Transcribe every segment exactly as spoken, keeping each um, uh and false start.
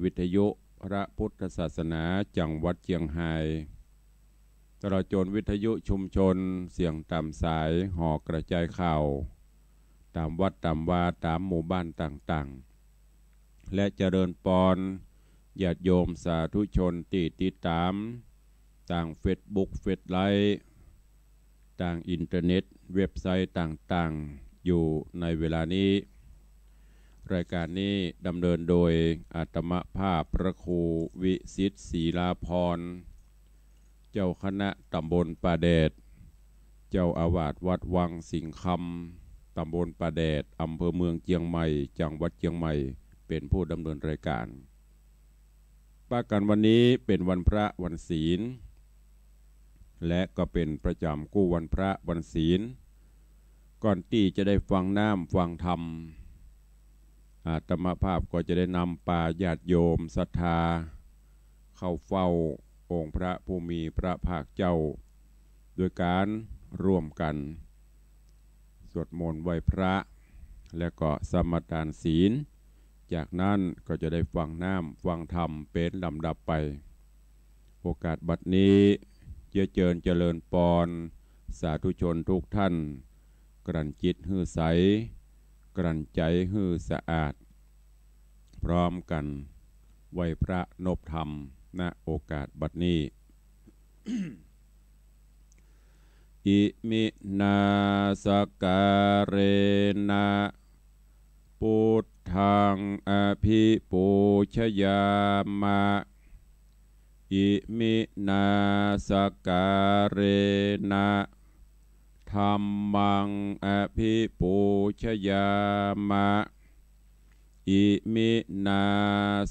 วิทยุพระพุทธศาสนาจังหวัดเจียงฮาย ตลอดจ๋นวิทยุชุมชนเสียงต๋ามสายหอกระจายข่าว ต๋ามวัดต๋ามวาต๋ามหมู่บ้านต่างๆ และเจริญปอนญาติโยมสาธุชนตี้ติดต๋ามตางเฟซบุ๊ก เฟซไลฟ์ ตางอินเทอร์เน็ต เว็บไซต์ต่างๆ อยู่ในเวลานี้ รายการนี้ดำเนินโดยอาตมาภาพพระครูวิสิทธิ์ ศรีลาภรณ์ เจ้าคณะต๋ำบลป่าแดด เจ้าอาวาสวัดวังสิงห์คำ ต๋ำบลป่าแดด อำเภอเมืองเจียงใหม่ จังหวัดเจียงใหม่ เป๋นผู้ดำเนินรายการ ปะกั๋นวันนี้เป๋นวันพระวันศีล และก็เป๋นประจ๋ำกู้วันพระวันศีล ก่อนตี้จะได้ฟังน้ำฟังธรรม อาตมาภาพก็จะได้นำปาญาติโยมศรัทธา เข้าเฝ้าองค์พระผู้มีพระภาคเจ้า โดยก๋านร่วมกั๋นสวดมนต์ไหว้พระ และก็สมาทานศีล จากนั้นก็จะได้ฟังน้ำฟังธรรมเป๋นลำดับไป โอกาสบัดนี้ เจื้อเจิญเจริญปอน สาธุชนทุกท่าน กลั่นจิตหื้อใส กลั่นใจ๋หื้อสะอาด พร้อมกั๋นไหว้พระนบธรรม ณ โอกาสบัดนี้ อิมินา สักการะนะ พุทธัง อภิปูชยามะ อิมินา สักการะนะ ธัมมัง อภิปูชยามะ อิมินา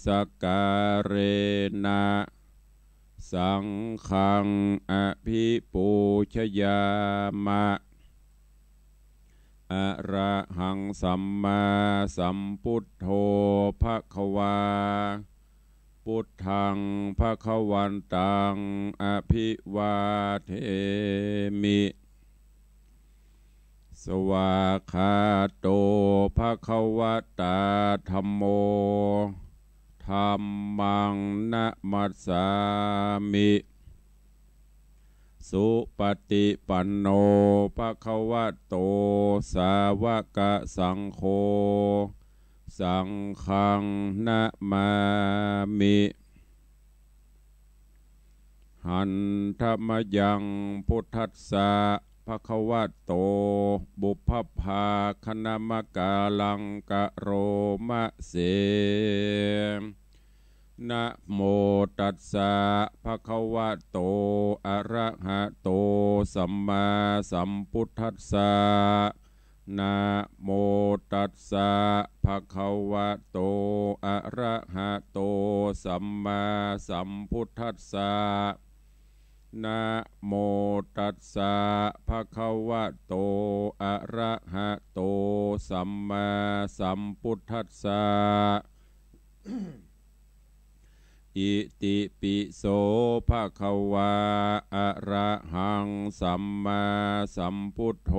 สักการะนะ สังฆัง อภิปูชยามะ อะระหัง สัมมาสัมพุทโธ ภะคะวา พุทธัง ภะคะวันตัง อะภิวาเทมิ สวากขาโต ภะคะวะตา ธัมโม ธัมมัง นะมัสสามิ สุปะติปันโน ภะคะวะโต สาวะกะสังโฆ สังฆัง นะมามิ หันธะมะยัง พุทธัสสะ ภะคะวะโต ปุพพะภาคะนะมะกาลัง กะโรมะเส นะโมตัสสะ ภะคะวะโต อะระหะโต สัมมาสัมพุทธัสสะ นะโมตัสสะ ภะคะวะโต อะระหะโต สัมมาสัมพุทธัสสะ นะโมตัสสะ ภะคะวะโต อะระหะโต สัมมาสัมพุทธัสสะ อิติปิโส ภะคะวา อะระหัง สัมมาสัมพุทโธ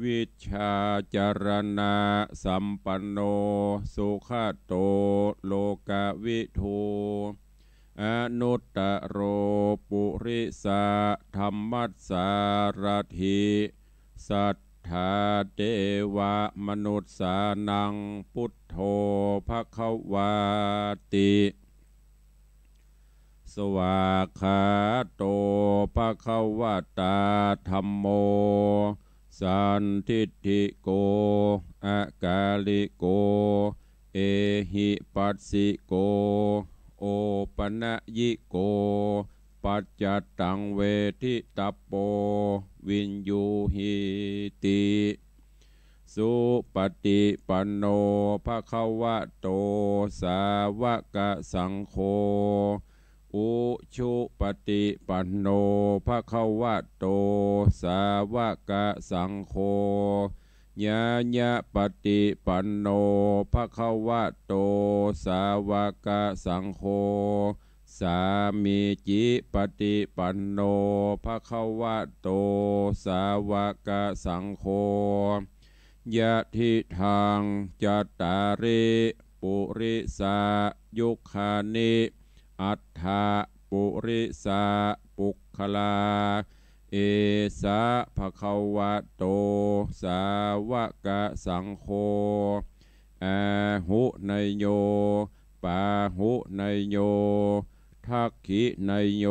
วิชชาจารณะสัมปันโน สุขะโต โลกะวิทู อนุตตะโร ปุริสะธัมมัสสารัฐิ สัทธาเทวะมนุสสานัง พุทโธ ภะคะวาติ สวากขาโต ภะคะวะตา ธัมโม สันทิฏฐิโก อะกาลิโก เอหิปัสสิโก โอปะนะยิโก ปัจจัตตัง เวทิตัปโป วิญญูหีติ สุปะติปันโน ภะคะวะโต สาวะกะสังโฆ อุชุปะติปันโน ภะคะวะโต สาวะกะสังโฆ ญาญะปะติปันโน ภะคะวะโต สาวะกะสังโฆ สามีจิปะติปันโน ภะคะวะโต สาวะกะสังโฆ ยะทิทัง จัตตาริ ปุ ริสายุคคานิ อัฏฐปุริสาปุคคลา เอสะภะคะวะโต สาวกสังโฆ อาหุเนยโย ปาหุเนยโย ทักขิเนยโย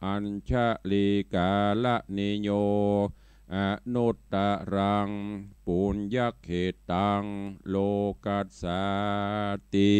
อัญชลีกาลนิโย อนุตตรัง ปุญญเขตตัง โลกัสสาติ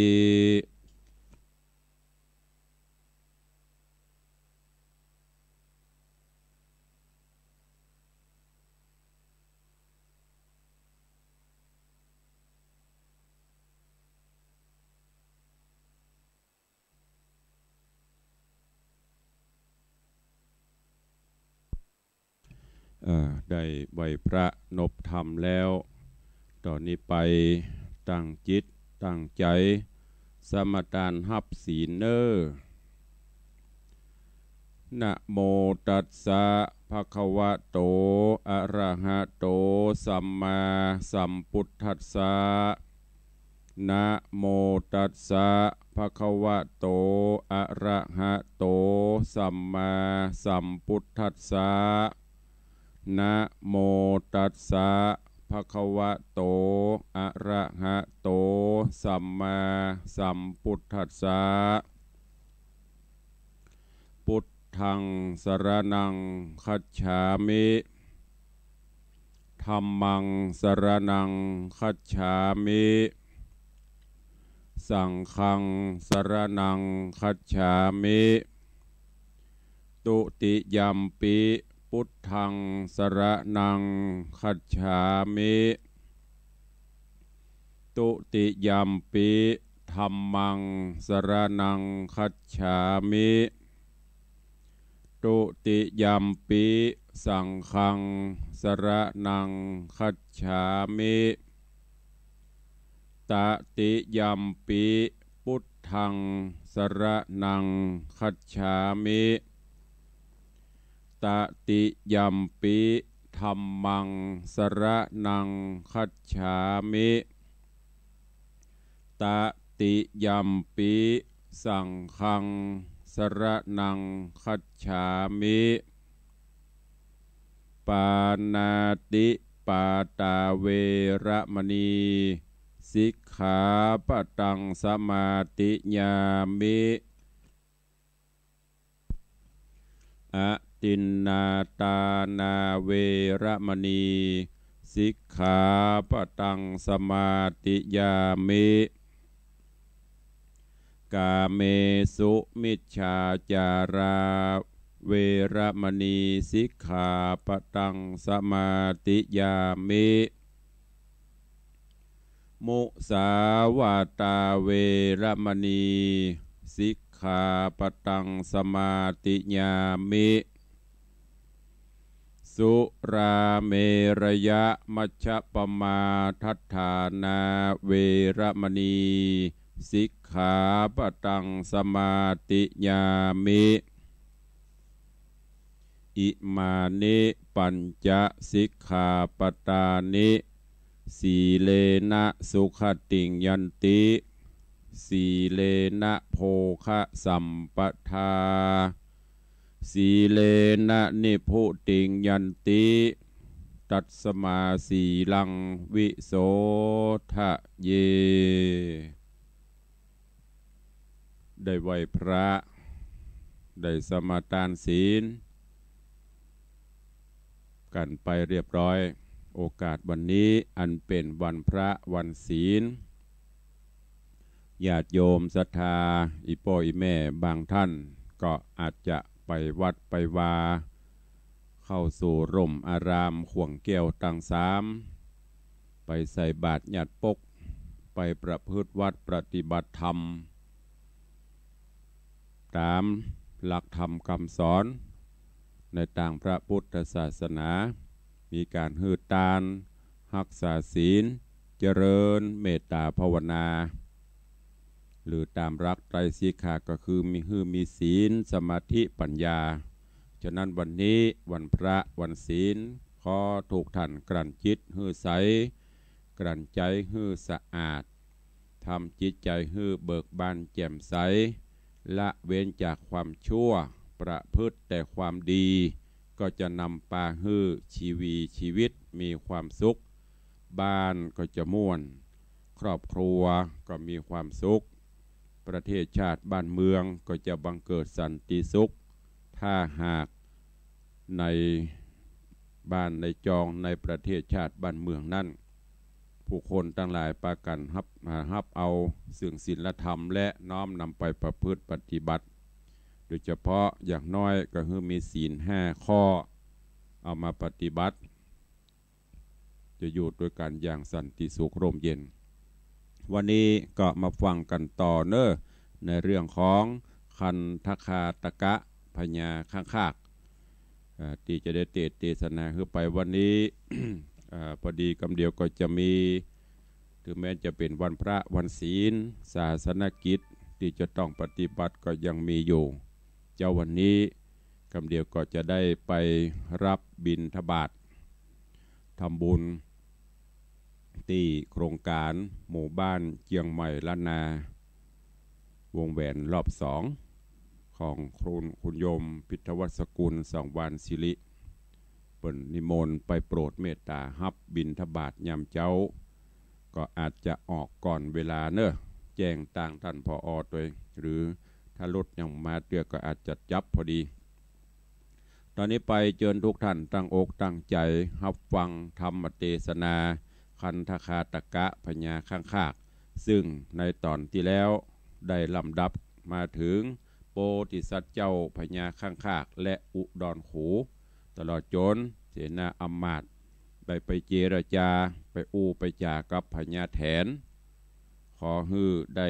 เอ่อ ได้ไหว้พระนบธรรมแล้ว ต่อนี้ไปตั้งจิตตั้งใจ๋ สมาตานฮับศีลเน่อ นะโมตัสสะ ภะคะวะโต อะระหะโต สัมมาสัมพุทธัสสะ นะโมตัสสะ ภะคะวะโต อะระหะโต สัมมาสัมพุทธัสสะ นะโมตัสสะ ภะคะวะโต อะระหะโต สัมมาสัมพุทธัสสะ พุทธังสรณังคัจฉามิ ธัมมังสรณังคัจฉามิ สังฆังสรณังคัจฉามิ ตุติยัมปิ พุทธังสรณังคัจฉามิ ตุติยัมปิ ธัมมังสรณังคัจฉามิ ตุติยัมปิ สังฆังสรณังคัจฉามิ ตติยัมปิ พุทธังสรณังคัจฉามิ ตติยัมปิ ธัมมังสรณังคัจฉามิ ตติยัมปิ สังฆังสรณังคัจฉามิ ปานาติปาตาเวระมะนี สิกขาปะตังสมาธิยามิ อทินนาทานาเวระมะนี สิกขาปะตังสมาธิยามิ กาเมสุมิจฉาจาราเวระมะนี สิกขาปะตังสมาธิยามิ มุสาวาตาเวระมะนี สิกขาปะตังสมาธิยามิ สุราเมรยะมัชฌะปมาทัฏฐานาเวระมะนี สิกขาปะตังสมาธิยามิ อิมานิปัญจะสิกขาปะตานิ สีเลนะสุขติงยันติ สีเลนะโภคะสัมปะทา สีเลนะนิพพุติงยันติ ตัสมาสีลังวิโสทะเย ได้ไหว้พระ ได้สมาตานศีล กั๋นไปเรียบร้อย โอกาสวันนี้อันเป๋นวันพระวันศีล ญาติโยมศรัทธา อี่ป้ออี่แม่บางท่านก็อาจจะไปวัดไปวา เข้าสู่ร่มอารามข่วงแก้วตังสาม ไปใส่บาตรญาติปก ไปประพฤติวัตรปฏิบัติธรรม ต๋ามหลักธรรมกำสอนในตางพระพุทธศาสนา มีก๋านหื้อตาน ฮักษาศีล เจริญเมตต๋าภาวนา หรือต๋ามหลักไตรสิกขาก็คือมี หื้อมีศีล สมาธิ ปัญญา ฉะนั้นวันนี้วันพระวันศีล ขอทุกท่านกลั่นจิตหื้อใส กลั่นใจ๋หื้อสะอาด ทำจิตใจ๋หื้อเบิกบานแจ่มใส ละเว้นจากความชั่ว ประพฤติแต่ความดี ก็จะนำปาหื้อชีวีชีวิตมีความสุข บ้านก็จะม่วน ครอบครัวก็มีความสุข ประเทศชาติบ้านเมืองก็จะบังเกิดสันติสุข ถ้าหากในบ้านในจองในประเทศชาติบ้านเมืองนั้น ผู้คนตังหลายปากั๋นฮับ อ่า ฮับเอาซึ่งศีลธรรมและน้อมนำไปประพฤติปฏิบัติ โดยเฉพาะอย่างน้อยก็หื้อมีศีลห้าข้อ เอามาปฏิบัติ จะอยู่ตวยกั๋นอย่างสันติสุขร่มเย็น วันนี้ก็มาฟังกั๋นต่อเน่อ ในเรื่องของคันธคาตกะพญาข้างคาก เอ่อ ตี้จะได้เตสน์เตสนาหื้อไปวันนี้ เอ่อ พอดีกำเดียวก็จะมี ถึงแม้จะเป๋นวันพระวันศีล ศาสนกิจตี้จะต้องปฏิบัติก็ยังมีอยู่ เจ๊าวันนี้กำเดียวก็จะได้ไปฮับบิณฑบาต ทำบุญตี้โครงก๋านหมู่บ้านเจียงใหม่ล้านนา วงแหวนรอบสอง ของคุณ คุณโยมพิทวัฒน์สกุล สังวาลสิริ เปิ้นนิมนต์ไปโปรดเมตต๋าฮับบิณฑบาตยามเจ๊า ก็อาจจะออกก่อนเวลาเน่อ แจ้งตางต้าน ผอ. ตวย หรือถ้ารถยังมาเตื้อก็อาจจะจับพอดี ต๋อนนี้ไปเจิญทุกท่านตั้งอกตั้งใจ๋ฮับฟังธรรมเตสนาคันธคาตกะพญาข้างคาก ซึ่งในต๋อนตี้แล้วได้ลำดับมาเถิงโพธิสัตว์เจ้าพญาข้างคากและอุดรขู ตลอดจ๋นเสนาอำมาตย์ได้ไปเจรจา ไปอู้ไปจ๋ากับพญาแถน ขอหื้อได้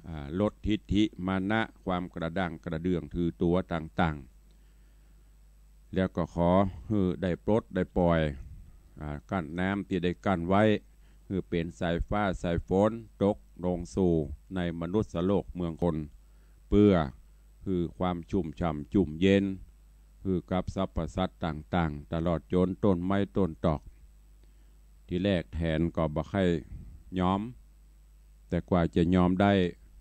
อ่า ลดทิฐิมานะ ความกระด้างกระเดื่องถือตั๋วต่างๆ แล้วก็ขอหื้อได้ปลดได้ปล่อย อ่า กั้นน้ำตี้ได้กั้นไว้ หื้อเป๋นสายฟ้าสายฝนตกลงสู่ในมนุษย์โลกเมืองคน เปื้อหื้อความชุ่มฉ่ำจุ่มเย็น หื้อกับสรรพสัตว์ต่างๆ ตลอดจ๋นต้นไม้ต้นตอก ทีแรกแถนก็บ่ใค่ยอม แต่กว่าจะยอมได้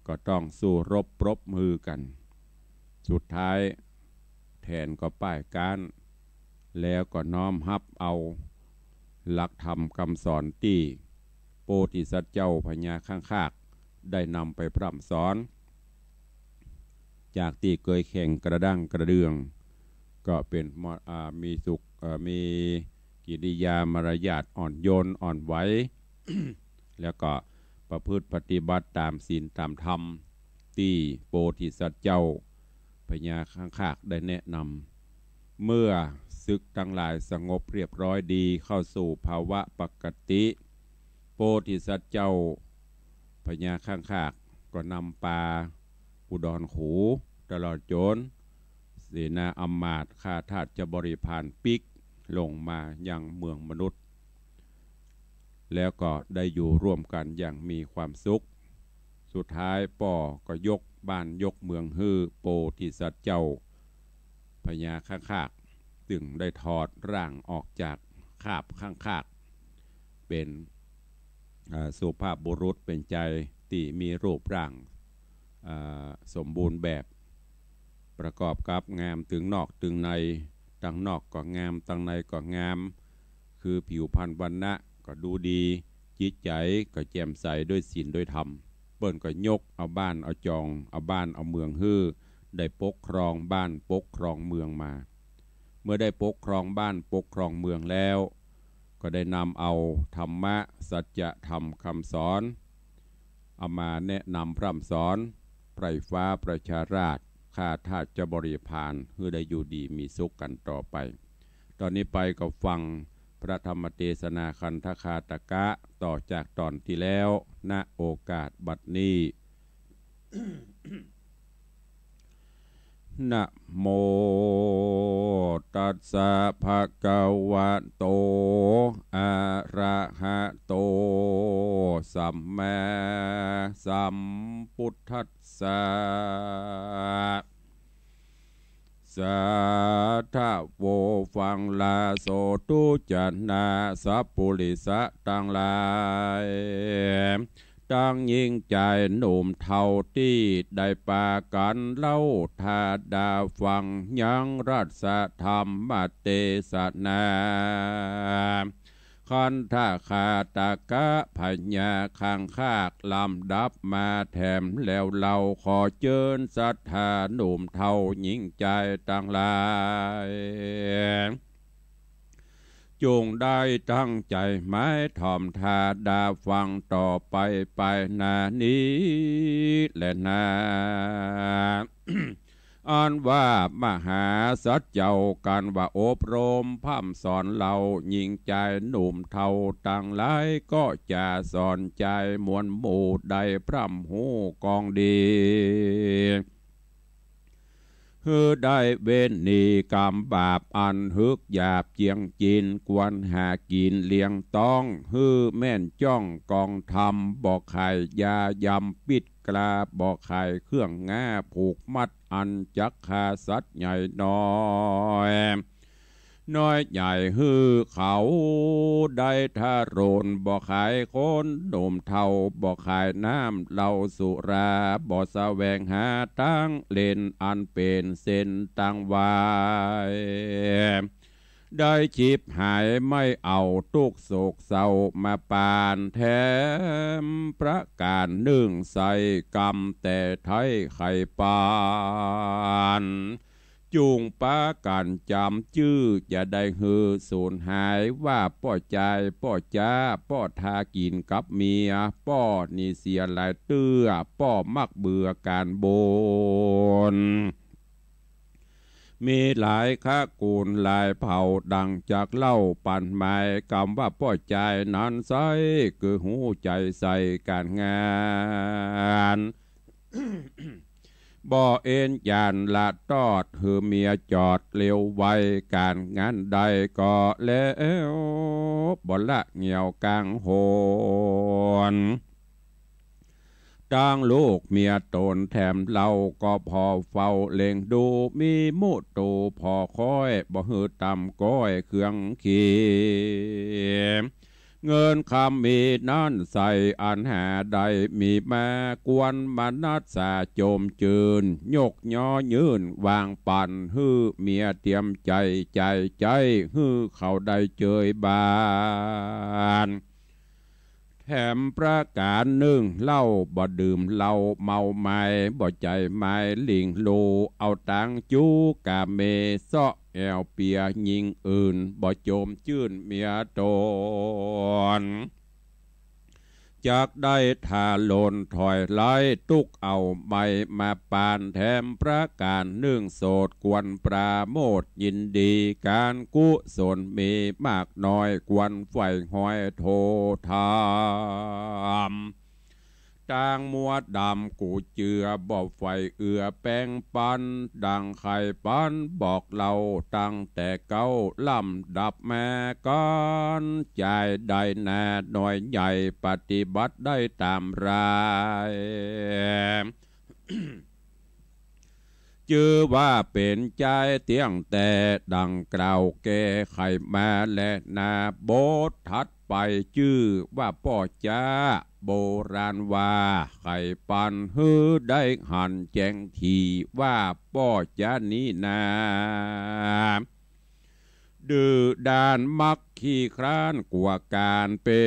ก็ต้องสู้รบปรบมือกั๋น สุดท้ายแถนก็ป้ายก๊าน แล้วก็น้อมฮับเอาหลักธรรมกำสอนตี้โพธิสัตว์เจ้าพญาข้างคากได้นำไปพร่ำสอน จากตี้เกยแข็งกระด้างกระเดื่อง ก็เป๋นม- อ่า มีสุข- เอ่อ มีกิริยามารยาทอ่อนโยนอ่อนไหว แล้วก็ประพฤติปฏิบัติต๋ามศีลต๋ามธรรมตี้โพธิสัตว์เจ้าพญาข้างคากได้แนะนำ เมื่อศึกตังหลายสงบเรียบร้อยดีเข้าสู่ภาวะปกติ โพธิสัตว์เจ้าพญาข้างคากก็นำปาอุดรขู ตลอดจ๋นเสนาอำมาตย์ข้าทาสบริพารปิ๊กลงมายังเมืองมนุษย์ แล้วก็ได้อยู่ร่วมกั๋นอย่างมีความสุข สุดท้ายป้อก็ยกบ้านยกเมืองหื้อโพธิสัตว์เจ้าพญาข้างคาก ซึ่งได้ถอดร่างออกจากคราบข้างคาก เป๋น อ่า สุภาพบุรุษเป๋นจายตี้มีรูปร่าง อ่า สมบูรณ์แบบ ประกอบกับงามตึงนอกตึงใน ตังนอกก็งาม ตังในก็งาม คือผิวพรรณวรรณะก็ดูดี จิตใจ๋ก็แจ่มใสด้วยศีลด้วยธรรม เปิ้นก็ยกเอาบ้านเอาจอง เอาบ้านเอาเมืองหื้อ ได้ปกครองบ้านปกครองเมืองมา เมื่อได้ปกครองบ้านปกครองเมืองแล้ว ก็ได้นำเอาธรรมะ สัจธรรมคำสอน เอามาแนะนำพร่ำสอนไพร่ฟ้าประชาราษฎร์ ข้าทาสบริพาร หื้อได้อยู่ดีมีสุขกั๋นต่อไป ต๋อนนี้ไปก็ฟังพระธรรมเตสนาคันธคาตกะ ต่อจากต๋อนตี้แล้ว ณ โอกาสบัดนี้ นะโมตัสสะภะคะวะโต อะระหะโต สัมมาสัมพุทธัสสะ สาธะโว ฟังลาโสธุ จะนาสัพปุริสะตังหลาย ตังญิงจายหนุ่มเฒ่าตี้ได้ปากั๋นเล่าถ้าดาฟังยังรัสธรรมเตสนา คันธคาตกะพญาคังคากลำดับมาแถมแล้ว เฮาขอเจิญศรัทธาหนุ่มเฒ่าญิงจายตังหลาย จุ่งได้ตั้งใจ๋หมายถ่อมถ้าดาฟังต่อไป ไปหน้านี้แลนา อันว่ามหาสัจเจ้ากั๋นว่าอบรมพร่ำสอนเฮาญิงจายหนุ่มเฒ่าตังหลาย ก็จะสอนใจ๋มวลหมู่ได้พร่ำฮู้กองดี หื้อได้เว้นหนีกรรมบาปอันหึกหยาบเจียงจิน ควรหากิ๋นเลี้ยงต๊อง หื้อแม่นจ้องกองธรรม บ่ใค่ยายำปิดกล้า บ่ใค่เครื่องง่าผูกมัด อันจักฆ่าสัตว์ใหญ่น้อย น้อยใหญ่หื้อเขาได้ทะรน บ่ใค่คนหนุ่มเฒ่า บ่ใค่น้ำเหล้าสุรา บ่แสวงหาตางเล่นอันเป๋นเส้นตางวาย ได้ฉิบหายไม่เอาตุ๊กข์โศกเศร้ามาปาน แถมประก๋านนึ่งใส่กรรมแต่ไท้ไขปาน จุ่งปากั๋นจ๋ำจื้อ อย่าได้หื้อสูญหาย ว่าป้อจายป้อจ๊า ป้อทากิ๋นกับเมีย ป้อหนีเสียหลายเตื้อ ป้อมักเบื่อก๋านบุญ มีหลายคะกู๋นหลายเผ่า ดังจักเล่าปันหมาย กำว่าป้อจายนั้นไซร้ คือฮู้ใจ๋ใส่ก๋านงาน บ่เอนหย่านละตอด หื้อเมียจอดเร็วไว ก๋านงานใดก็แล้ว บ่ละเหยี่ยวกางหน ตังลูกเมียต๋นแถมเฮาก็ผ่อเฝ้าเล็งดู มีมุตูผ่อคอย บ่หื้อต่ำก้อยเครื่องเคียง เงินคำมีนั้นใส่อันหาได้มีมา ควรมนัสสาจมจื้น ยกยอยื่นวางปัน หื้อเมียเตรียมใจ๋จ่ายใจ๊ หื้อเขาได้เจยบาน แถมประก๋านนึ่งเหล้า บ่ดื่มเหล้าเมามาย บ่ใจ๋หมายหลิ่งลู่ เอาตางจู๊กาเม เซาะแอ่วเปียญิงอื่น บ่จมจื้นเมียต๋น จักได้ทะลนถอยไล่ ตุ๊กข์เอาใหม่มาปาน แถมประก๋านนึ่งโสด ควรปราโมทย์ยินดี ก๋านกุศลมีมากน้อย ควรใฝ่หอยโทธรรม ตางมัวดำกูเจือ บ่ใฝ่เอื้อแป๋งปัน ดังใค่ปันบอกเล่าตั้งแต่เก๊า ลำดับมาก๋านจายได้นา น้อยใหญ่ปฏิบัติได้ต๋ามราย จื้อว่าเป๋นจายเตี้ยงแต๊ ดังกล่าวแก้ไขมาแลนา บทถัดไปจื้อว่าป้อจ๊า โบราณว่าไขปัน หื้อได้หันแจ้งถี่ ว่าป้อจ๊านี้นา ดื้อด้านมักขี้คร้านกว่าก๋าน เป๋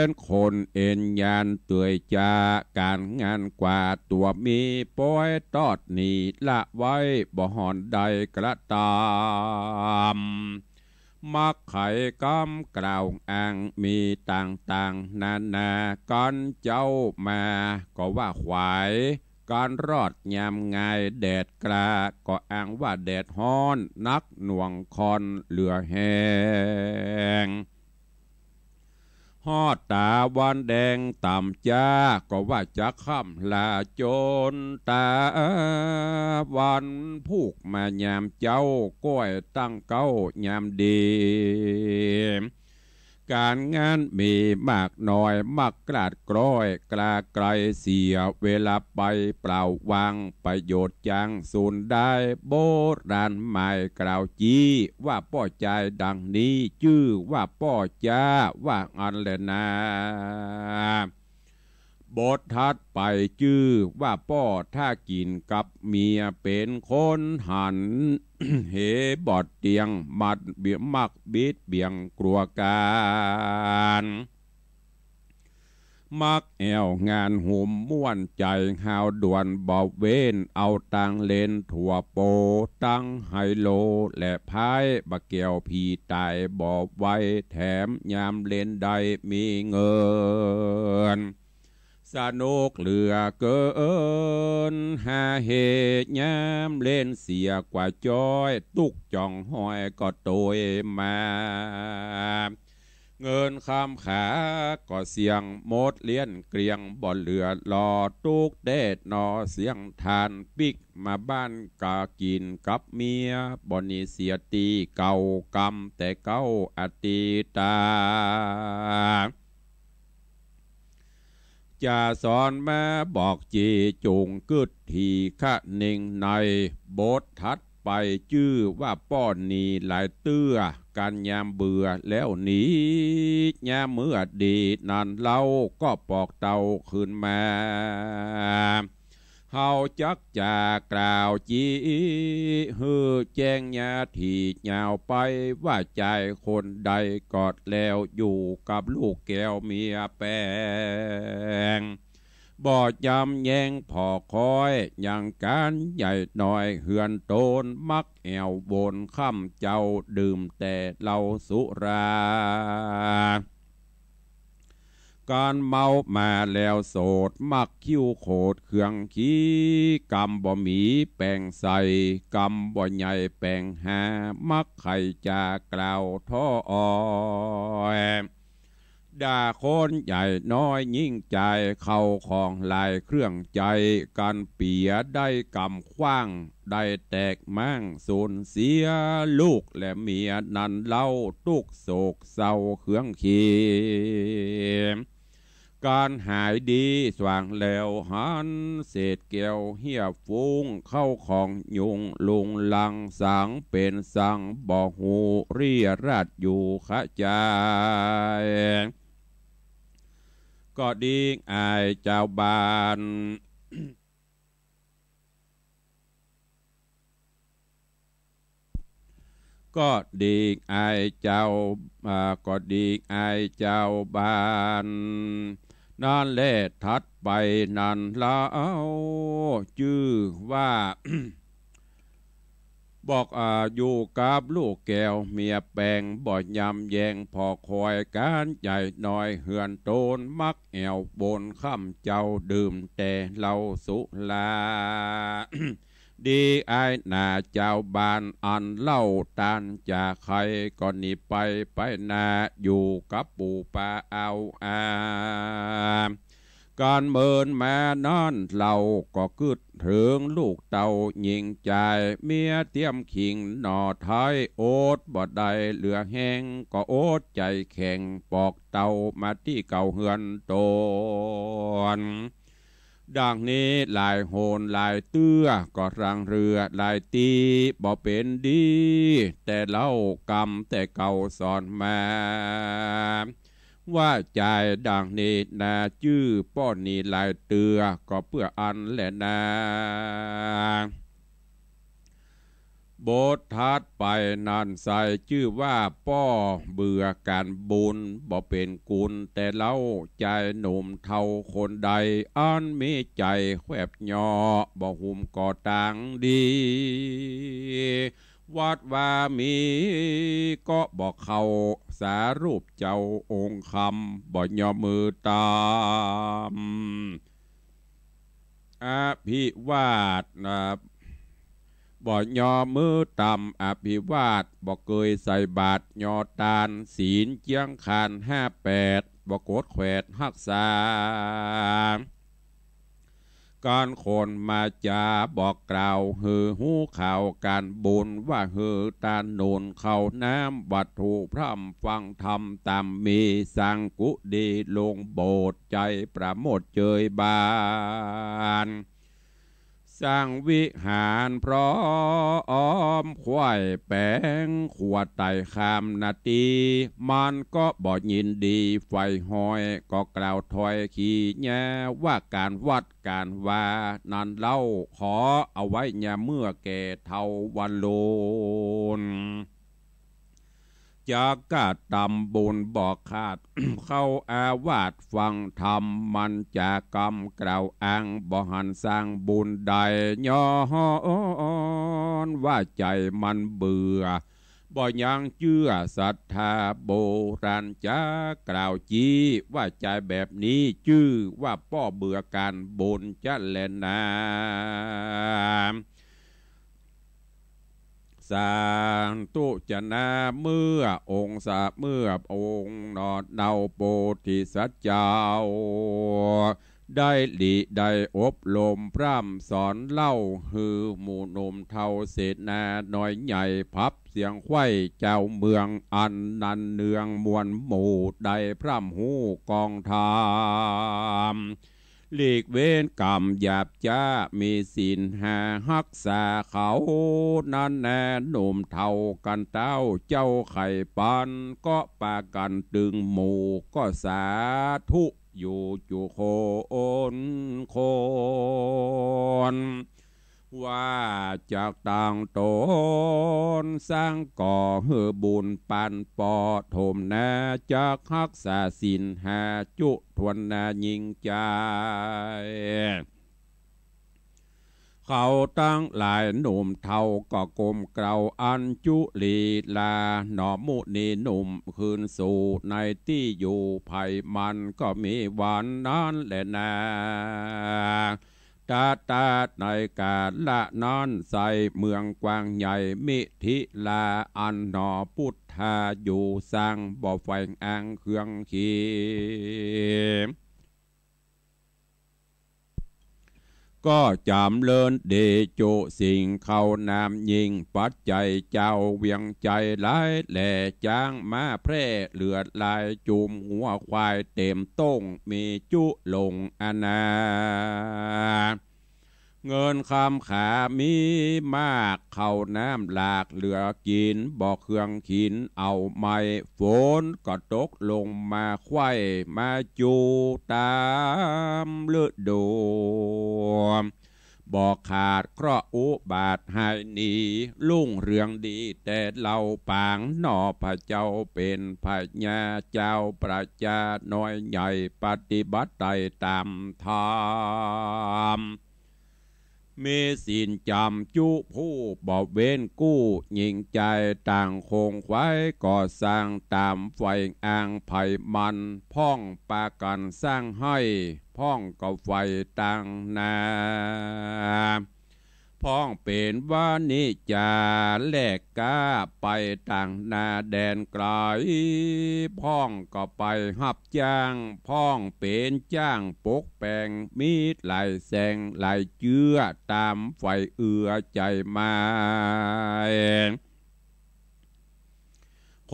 นคนเอ็นยานเตื่อยจ๊า ก๋านงานกว่าตั๋วมี ป๊อยตอดหนีละไว้ บ่ห่อนได้กระตำ มักไขกำกล่าวอ้างมีต่างๆ นานา ก๋านเจ๊ามาก็ว่าขวาย ก๋านรอดยามงายแดดกล้า ก็อ้างว่าแดดฮ้อนนักหน่วงค่อนเหลือแฮง ฮอดต๋าวันแดงต่ำจ๊า ก็ว่าจักค่ำลาจนต๋าวัน พูกมายามเจ๊า ก้อยตั้งเก๊ายามดี ก๋านงานมีมากน้อย มักกลาดกล้อยกลาไกล เสียเวลาไปเปล่า หวังประโยชน์จังสูญได้ โบราณหมายกล่าวจี้ ว่าป้อจ๊าดังนี้ จื้อว่าป้อจ๊า ว่าอั้นแลนา บทถัดไปจื้อว่าป้อถ้ากิ๋นกับเมียเป๋นคนหัน เหบ่เตี้ยง มักบิดเบี่ยงกั๋วก๋าน มักแอ่วงานหุมม่วนใจ๋ ฮาวด่วนบ่เว้น เอาตังเล่นถั่วโป ตังไฮโลและไพ่ บ่าแก้วผีต๋ายบ่ไหว แถมยามเล่นได้มีเงิน สนุกเหลือเกิน หาเหยามเล่นเสียกว่าจ๊อย ตุ๊กจ่องฮอยก็โตยมา เงินคำขาก็เสี้ยงหมดเลี้ยนเกลี้ยง บ่เหลือหล่อตุ๊กแต๊หนอ เสี้ยงถ่านปิ๊กมาบ้านก๋ากิ๋นกับเมีย บ่หนีเสียตี้เก่ากำแต่เก๊าอดีตา จะสอนมาบอกจี๋จุ่งกึ๊ดถี่คะเน่งใน บทถัดไปจื้อว่าป้อหนีหลายเตื้อ ก๋านยามเบื่อแล้วหนี ยามเมื่อดีนั้นเล่า ก็ปอกเต้าคืนมา เฮาจักจะกล่าวจี๋หื้อแจ้งยาถี่ยาวไป ว่าจายคนใดก็แล้ว อยู่กับลูกแก้วเมียแปง บ่ยำแยงผ่อคอย ยังก๋านใหญ่น้อยเฮือนตน มักแอ่ววนค่ำเจ๊า ดื่มแต่เหล้าสุรา ก๋านเมามาแล้วโสด มักคิ้วโขดเครื่องขี้ กำบ่มีแป๋งใส่ กำบ่ใหญ่แป๋งหา มักใค่จะกล่าวท้อออย ด่าคนใหญ่น้อยยิ่งจาย เข้าของหลายเครื่องใจ๊ ก๋านเปียได้กำขว้าง ได้แตกม้างสูญเสีย ลูกและเมียนั้นเล่า ตุ๊กโศกเศร้าเครื่องเคียง ก๋านหายดีสว่างแล้วหัน เศษแก้วเฮียฟุ้ง เข้าของยุงลุงลัง สังเป๋นสังบ่ฮู้ เรียราษอยู่คะจาย ก็ดีอายจาวบ้าน ก็ดีอายจาว อ่า ก็ดีอายจาวบ้าน นั้นแล ถัดไปนั้นเล่า จื้อว่า บอก อ่า อยู่กับลูกแก้วเมียแปง บ่ยำแยงผ่อคอย ก๋านใหญ่น้อยเฮือนตน มักแอ่ววนค่ำเจ๊า ดื่มแต่เหล้าสุรา ดีอายหนาจาวบ้าน อันเล่าต้านจะใค่ ก็หนีไปไปนา อยู่กับปู่ป้าอาวอา ก๋านเมินมานั้นเล่า ก็กึ๊ดเถิงลูกเต้าหญิงจาย เมียเตียมขิงหน่อไท้ อดบ่ได้เหลือแฮง ก็อดใจ๋แข็ง ปอกเต้ามาตี้เก่าเฮือนตน ดังนี้หลายหนหลายเตื้อ ก็รังเรือหลายตี้ บ่เป๋นดี แต่เล่ากำแต่เก่าสอนมา ว่าจายดังนี้นา จื้อป้อหนีหลายเตื้อ ก็เปื้ออั้นแลนา บทถัดไปนั้นใส่จื้อว่าป้อเบื่อก๋านบุญ บ่เป๋นกุณแต่เล่า จายหนุ่มเฒ่าคนใด อันมีใจ๋แควบเหยาะ บ่หุ้มก่อตางดี วัดวามีก็บ่เข้า สารูปเจ้าองค์คำ บ่เหยาะมือต่ำ อภิวาทนะ บ่เหยาะมือต่ำอภิวาท บ่เกยใส่บาตรเหยาะตาน ศีลเจียงคานห้าแปด บ่โกรธแขวดฮักษา ก๋านคนมาจ๋าบอกกล่าว หื้อฮู้ข่าวก๋านบุญ ว่าหื้อตานหนุนข้าวน้ำ วัตถุพร่ำฟังธรรมต๋ามมี สร้างกุฏิโลงโบสถ์ ใจ๋ประโมทย์เจยบาน สร้างวิหารพร้อมไขว้แป๋งขั่วไต่ข้ามนาตี้ มันก็บ่ยินดีใฝ่ฮอย ก็กล่าวถอยขี้แย้ว่าก๋านวัดก๋านวานั้นเล่า ขอเอาไว้ยามเมื่อแก่เฒ่าวันลุน จักกะตำบุญบ่ขาด เข้าอาวาสฟังธรรม มันจะกำกล่าวอ้าง บ่หันสร้างบุญใด ย้อนว่าใจ๋มันเบื่อ บ่ยังเจื้อศรัทธา โบราณจะกล่าวจี้ ว่าใจ๋แบบนี้จื้อว่าป้อเบื่อก๋านบุญจะแลนา สาธุจะนา เมื่อองค์สา เมื่อองค์หนอเนาโพธิสัตว์เจ้า ได้หลีได้อบรมพร่ำสอนเล่า หื้อหมู่หนุ่มเฒ่าเสนาน้อยใหญ่ พับเสียงไขว้เจ้าเมือง อันนันเนืองมวลหมู่ ได้พร่ำฮู้กองธรรม หลีกเว้นกรรมหยาบจ๊า มีศีลห้าฮักษาเขานั้นแน่ หนุ่มเฒ่ากั๋นเต้าเจ้าใค่ปัน ก็ปากั๋นตึงหมู่ ก็สาธุอยู่จุคนคน ว่าจักตั้งต๋นสร้างก่อหื้อบุญปันปอถมนา จักฮักษาศีลห้าจุถ้วนนายิ่งใจ๋ เขาตังหลายหนุ่มเฒ่าก็ก้มเกล้าอัญจุลีลา หนอมุนีหนุ่มคืนสู่ในตี้อยู่ใผมัน ก็มีวันนั้นแลนา ตะตะในก๋าละนั้นไส้เมืองกว้างใหญ่มิถิลา อันหนอปุทธาอยู่สร้างบ่แฝงอ้างเครื่องขี ก็จ๋ำเริญเดโจสิ่งเข้านามยิ่ง ปัจจัยเจ้าเวียงใจ๋หลายแหล่ จ๊างม้าแพร่เหลือหลาย จุมงัวควายเต๋มต้ง มีจุลงอาณา เงินคำขามีมาก เข้าน้ำหลากเหลือกิ๋น บ่เครื่องขินเอาไม้ ฝนก็ตกลงมาไขว้ มาจู๋ต๋ามฤดู บ่ขาดเคราะห์อุบาทหายหนี รุ่งเรืองดีแต่เล่าปาง หนอพระเจ้าเป๋นพญา เจ้าประจาน้อยใหญ่ ปฏิบัติไต่ต๋ามธรรม มีศีลจ๋ำจุผู้บ่เว้นกู้ ยิ่งใจ๋ต่างคงไขว้ก่อสร้างต๋ามใฝ่อ้างใผมัน พ่องปากั๋นสร้างให้ พ่องก็ใฝ่ต่างนา พ่องเป๋นวานิจจาแลกก๊าไปต่างนาแดนไก๋ พ่องก็ไปฮับ จ้าง พ่องเป๋นจ้างปกแป๋ง มีหลายแสงหลายเจื้อ ต๋ามใฝ่เอื้อใจ๋มา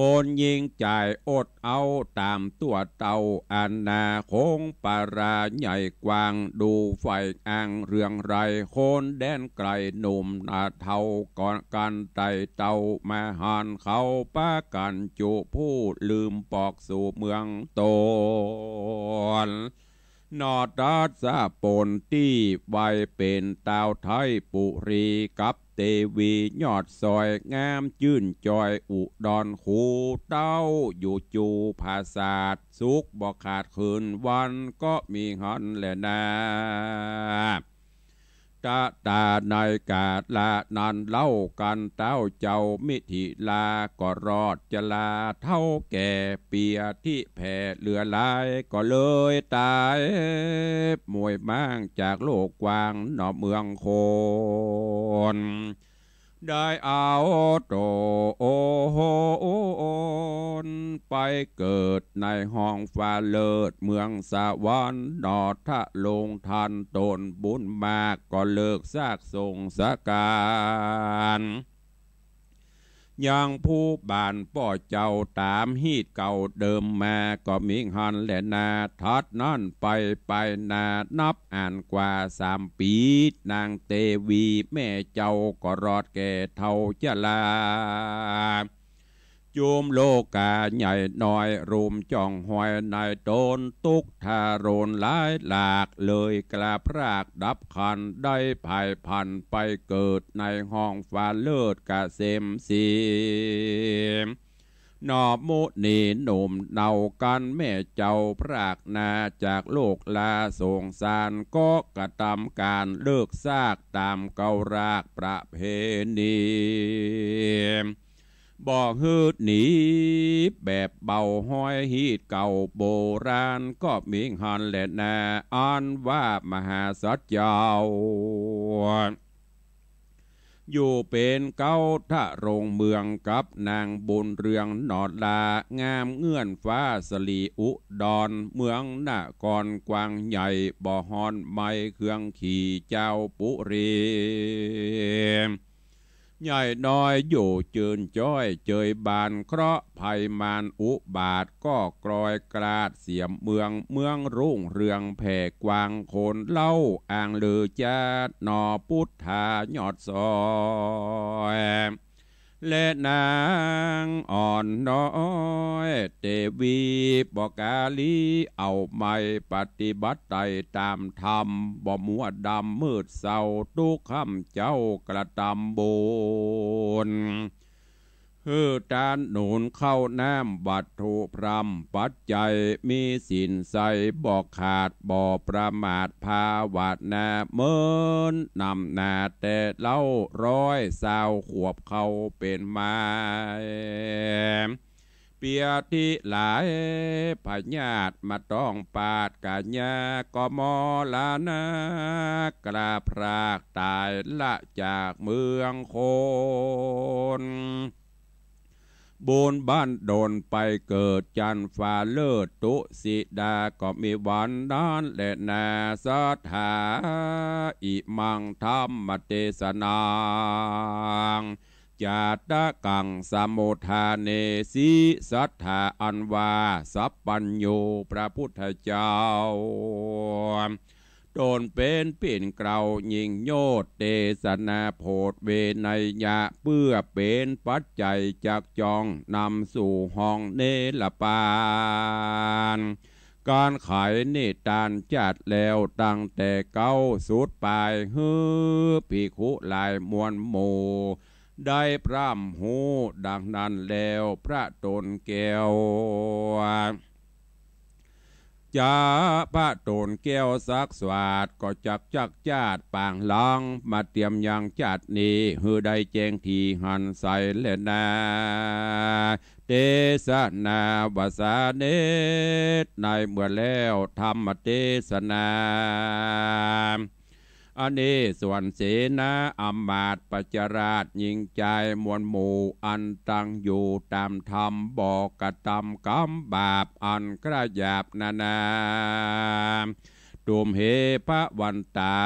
คนยิ่งใจ๋อดเอาต๋ามตั๋วเต้า อาณาคงปราใหญ่กว้าง ดูใฝ่อ้างเรื่องไร คนแดนไก๋หนุ่มนาเฒ่า ก่อนกั๋นไต่เต้ามาหัน เขาปากั๋นจุผู้ลืมปอกสู่เมืองต๋น นอตัสสะปนตี้ไว้เป๋นต้าวไทยปุรี กับเตวียอดสวยงามจื้นจอย อุดรคูเต้าอยู่จูผาสาท สุขบ่ขาดคืนวันก็มีหั้นแลนา ตะตาในก๋าละนั้นเล่า กั๋นเต้าเจ้ามิถิลาก็รอดจรา เฒ่าแก่เปียธิแผ่เหลือหลาย ก็เลยต๋ายมวยม้างจากโลกกว้างหนอเมืองคน ได้เอาต๋นไปเกิดในห้องฟ้าเลิศเมืองสวรรค์ หนอทะลงทันต๋นบุญมาก ก็เลิกซากสงสก๋าร ยังผู้บ้านป้อเจ้าต๋ามฮีตเก่าเดิมมา ก็มีหั้นแลนา ถัดนั้นไป ไปหน้านับอั้นกว่าสามปี๋ นางเตวีแม่เจ้าก็รอดแก่เฒ่าจรา จุมโลก๋าใหญ่น้อย รุมจ้องฮอย ในต๋นตุ๊กข์ทรนหลายหลาก เลยกล้าพรากดับขัน ได้ผายผันไปเกิด ในห้องฟ้าเลิศเกษมสี หน่อมมุนีหนุ่มเนากั๋น แม่เจ้าพรากหน้าจากโลกลาสงสาร ก็กระตำก๋านเลิกซาก ต๋ามเก่ารากประเพณี บ่หื้อหนีแบบเบาฮอยฮีตเก่าโบราณ ก็มีหั้นแลนา อันว่ามหาสัตว์เจ้า อยู่เป๋นเก๊าทรงเมืองกับนางบุญเรืองหนอลา งามเงื่อนฟ้าสลีอุดร เมืองนครกว้างใหญ่ บ่ฮ้อนไหม้เครื่องขี่เจ้าปุรี ใหญ่น้อยอยู่จืนจ้อยเจยบาน เคราะห์ภัยมารอุบาท ก็กลอยกลาดเสียเมือง เมืองรุ่งเรืองแผ่กว้าง คนเล่าอ้างลือจาด หน่อปุทธายอดซอย และนางอ่อนน้อยเตวี บ่กาลีเอาไหม้ ปฏิบัติไต่ต๋ามธรรม บ่มัวดำมืดเศร้า ตุ๊กค่ำเจ๊ากระตำบุญ หื้อตานหนุนข้าวน้ำวัตถุพร่ำปัจจัย มีศีลใสบ่ขาดบ่ประมาท ภาวนาเมินนำหน้าแต่เล้า ร้อยซาวขวบเข้าเป๋นมา เปียธิหลายพยาธิมาต้องปาดก๋ายา ก็มรณะกล้าพรากต๋ายละจากเมืองคน บุญบั้นดลไปเกิดจั้นฟ้าเลิศตุสิดา ก็มีวันนั้นแลนา สัทธา อิมังธัมมเตสนัง จาตะกัง สมุทฐาเนสิ สัทธาอันว่าสัพพัญญูพระพุทธเจ้า ต๋นเป๋นปิ่นเกล้ายิ่งโยชน์ เตสนาโผฏเวไนยะ เปื้อเป๋นปัจจัยจักจ้องนำสู่ห้องเนรปาน ก๋านไขนิตานจัดแล้วตั้งแต่เก๊าสุดปาย หื้อภิกขุหลายมวลหมู่ ได้พร่ำฮู้ดังนั้นแล้ว พระต๋นแก้ว จาพระต๋นแก้วสักสวาด ก็จักจักจาดปางหลัง มาเตรียมยังจัดนี้ หื้อได้แจ้งถี่หันใสแลนา เตสนาวาสาเนตร ในเมื่อแล้วธรรมเตสนา อเนกส่วนเสนาอำมาตย์ประชาราษฎร์หญิงจายมวลหมู่ อันตั้งอยู่ต๋ามธรรม บ่กระตำกรรมบาปอันกระหยาบนานา ตุมเห พระวันตา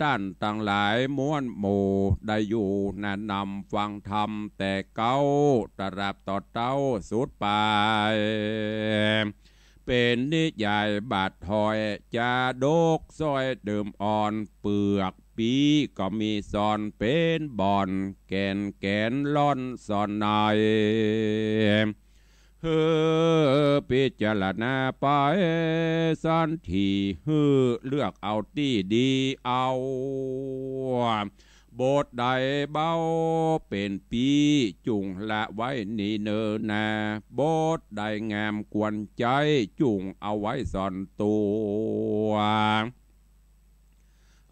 ต้านตังหลายมวลหมู่ ได้อยู่หน้านำฟังธรรมแต่เก๊าตราบต่อเต๊าสุดปาย เป๋นนิยายบาทถ้อย จาดกซ้อยเดิมอ่อน เปื้อกปี้ก็มีซ่อน เป๋นบ่อนแก่นแก๋นล่อนซ่อนใน หื้อพิจารณาไปสันที หื้อเลือกเอาตี้ดีเอา บทใดเบาเป๋นปี้ จุ่งละไว้นี้เนินนา บทใดงามกวนใจ๊ จุ่งเอาไว้ซ่อนตั๋ว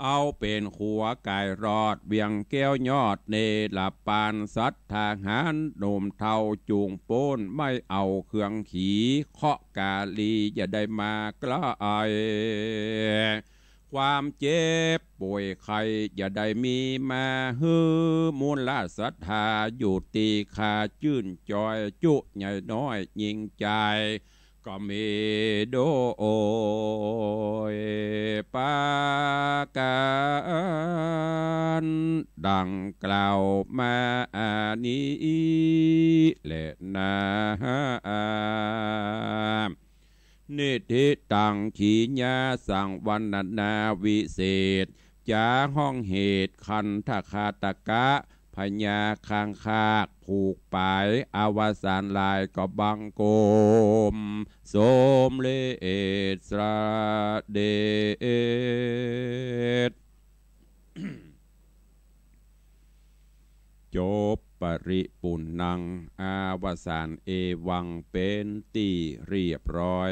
เอาเป๋นขัวก๋ายรอด เวียงแก้วยอดเนรปาน สัตว์ทหารหนุ่มเฒ่าจุ่งป๊น ไม่เอาเครื่องขี่ เคราะห์กาลีอย่าได้มาใกล้ ความเจ็บป่วยไข้อย่าได้มีมา หื้อมูลศรัทธาอยู่ตี้ข้า จื้นจ้อยจุใหญ่น้อยหญิงจาย ก็มีโดยประก๋าน ดังกล่าวมานี้แลนา นิทธิตัง ขีณาสัง วรรณนาวิเศษ จ๋าฮ้องเหตุ คันธฆาตกะ พญาข้างคาก ผูกป๋าย อวสานหลาย ก็บังคมสมเร็จเสด็จ จบปริปุณณัง อวสานเอวัง เป๋นตี้เรียบร้อย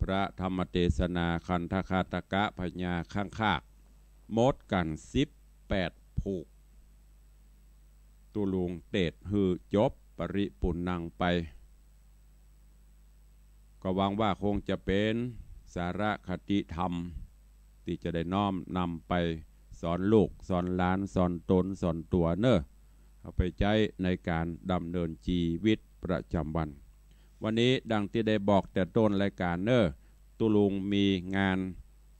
พระธรรมเตสนา คันธฆาตกะ พญาข้างคาก หมดกั๋นสิบแปดผูก ตุ๊ลุงเตสน์หื้อจบปริปุณณังไป ก็หวังว่าคงจะเป๋นสาระคติธรรม ตี้จะได้น้อมนำไปสอนลูกสอนหลาน สอนตนสอนตั๋วเน่อ เอาไปใจ๊ในก๋านดำเนินจีวิตประจ๋ำวัน วันนี้ดังตี้ได้บอกแต่ต้นรายก๋านเน่อ ตุ๊ลุงมีงาน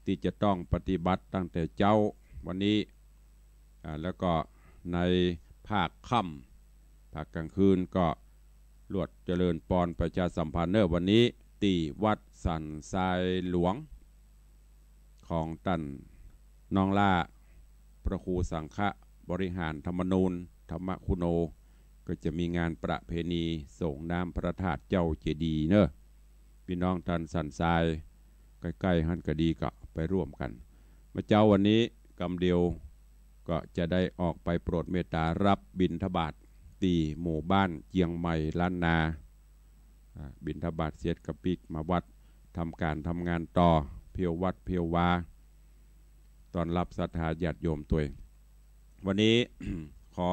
ตี้จะต้องปฏิบัติตั้งแต่เจ๊าวันนี้ อ่า แล้วก็ในภาคค่ำ ภาคกลางคืนก็ลวดเจริญปอนประชาสัมพันธ์เน่อ วันนี้ตี้วัดสันทรายหลวง ของต้านน้องหล้า พระครูสังฆบริหารธรรมนูญ ธรรมคุโน ก็จะมีงานประเพณีส่งน้ำพระธาตุเจ้าเจดีย์เน่อ ปี้น้องต้านสันทราย ใก้ๆ หั้นก็ดีก็ไปร่วมกั๋น เมื่อเจ๊าวันนี้กำเดียวก็จะได้ออกไปโปรดเมตตารับบิณฑบาตตี้หมู่บ้านเจียงใหม่ล้านนา อ่า บิณฑบาตเสร็จก็ปิ๊กมาวัด ทำก๋านทำงานต่อ เพียววัดเพียววา ต้อนรับศรัทธาญาติโยมตวย วันนี้ ขอ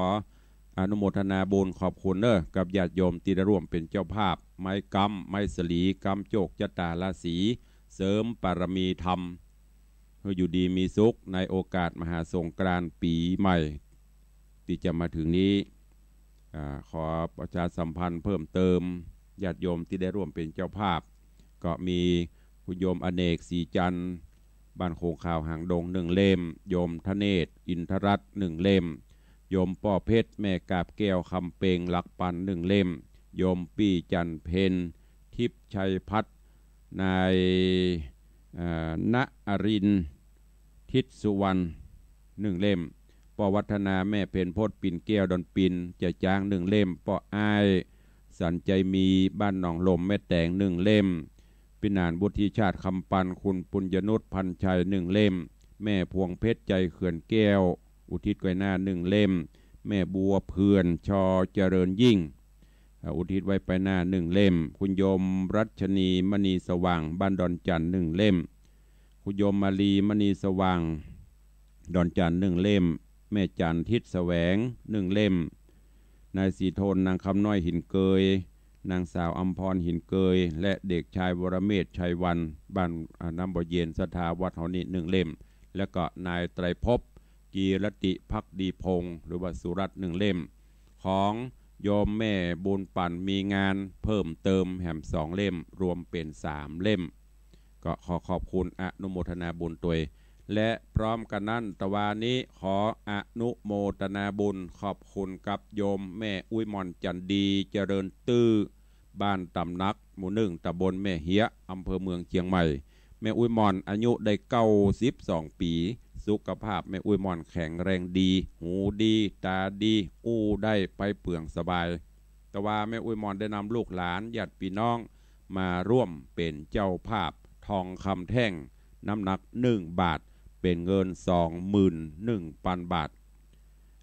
อนุโมทนาบุญขอบคุณเน่อ กับญาติโยมตี้ได้ร่วมเป๋นเจ้าภาพ ไม้ก๊ำ ไม้สลี ก๊ำโจคจะต๋าราศี เสริมบารมีธรรม หื้ออยู่ดีมีสุขในโอกาสมหาสงกรานต์ปี๋ใหม่ตี้จะมาเถิงนี้ อ่า ขอประชาสัมพันธ์เพิ่มเติม ญาติโยมตี้ได้ร่วมเป๋นเจ้าภาพ ก็มีคุณโยมอเนก ศรีจันทร์ บ้านโขงขาวหางดง นึ่งเล่ม โยมธเนศ อินทรัตน์ นึ่งเล่ม โยมป้อเพชร แม่กาบแก้ว คำเปง หลักปัน นึ่งเล่ม โยมปี้จันทร์เพ็ญ ทิพย์ชัยพัฒน์ นาย เอ่อ ณรินทร์ ทิศสุวรรณ นึ่งเล่ม ป้อวัฒนา แม่เพ็ญพจน์ ปิ่นแก้ว ดอนปิน จะจ๊าง นึ่งเล่ม ป้ออ้าย สันใจมี บ้านหนองลม แม่แตง นึ่งเล่ม ปี้หนาน วุฒิชาติ คำปัน คุณปุญญนุช พันชัย นึ่งเล่ม แม่พวงเพชร ใจเขื่อนแก้ว อุทิศไว้หน้า นึ่งเล่ม แม่บัวเพื่อน ชอ เจริญยิ่ง อ่า อุทิศไว้ไปหน้า นึ่งเล่ม คุณโยมรัชนี มณีสว่าง บ้านดอนจันทน์ นึ่งเล่ม คุณโยมมาลี มณีสว่าง ดอนจันทน์ นึ่งเล่ม แม่จันทร์ ทิศแสวง นึ่งเล่ม นายศรีโทน นางคำน้อย หินเกย นางสาวอำพร หินเกย และเด็กชาย วรเมธ ชัยวัน บ้าน อ่า น้ำบ่อเย็น ศรัทธาวัดเฮานี่ นึ่งเล่ม แล้วก็นายไตรภพ กีรติภักดีพงษ์ หรือว่าสุรัตน์ นึ่งเล่ม ของโยมแม่บุญปั๋น มีงานเพิ่มเติมแหมสองเล่ม รวมเป๋นสามเล่ม ก็ขอขอบคุณอนุโมทนาบุญตวย และพร้อมกั๋นนั้น ตะวานี้ขออนุโมทนาบุญขอบคุณกับโยมแม่อุ๊ยหม่อน จันดี เจริญตื้อ บ้านต๋ำหนัก หมู่นึ่ง ต๋ำบลแม่เฮียะ อำเภอเมืองเจียงใหม่ แม่อุ๊ยหม่อนอายุได้เก้าสิบสองปี๋ สุขภาพแม่อุ๊ยหม่อนแข็งแรงดี หูดี ต๋าดี อู้ได้ไปเปื้องสบาย ตะวาแม่อุ๊ยหม่อนได้นำลูกหลานญาติปี้น้องมาร่วมเป๋นเจ้าภาพทองคำแท่งน้ำหนักนึ่งบาท เป๋นเงินสองหมื่นนึ่งปันบาท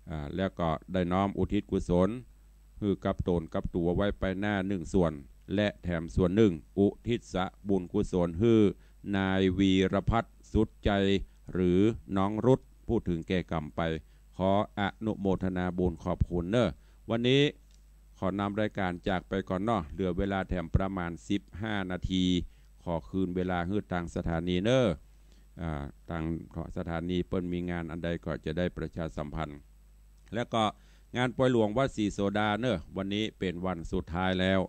อ่า แล้วก็ได้น้อมอุทิศกุศลหื้อกับต๋นกับตั๋วไว้ไปหน้านึ่งส่วน และแถมส่วนนึ่งอุทิศบุญกุศลหื้อนายวีรพัฒน์ สุดใจ หรือน้องรุธ ผู้เถิงแก่กรรมไป ขออนุโมทนาบุญขอบคุณเน่อ วันนี้ขอนำรายก๋านจากไปก่อนเนาะ เหลือเวลาแถมประมาณสิบห้านาที ขอคืนเวลาหื้อตางสถานีเน่อ อ่า ตางสถานีเปิ้นมีงานอันใดก็จะได้ประชาสัมพันธ์ แล้วก็งานปอยหลวงวัดศรีโสดาเน่อ วันนี้เป๋นวันสุดท้ายแล้ว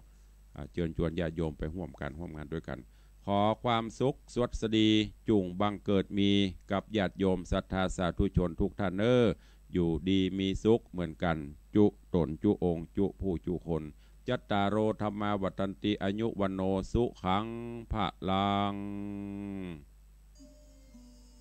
อ่า เจิญจวนญาติโยมไปฮ่วมกั๋น ฮ่วมงานตวยกั๋น ขอความสุขสวัสดีจุ่งบังเกิดมีกับญาติโยมศรัทธาสาธุชนทุกท่านเน้อ อยู่ดีมีสุขเหมือนกัน จุต๋นจุองค์จุผู้จุคน จัตตาโร ธัมมา วัฑฒันติ อายุ วัณโณ สุขัง พลัง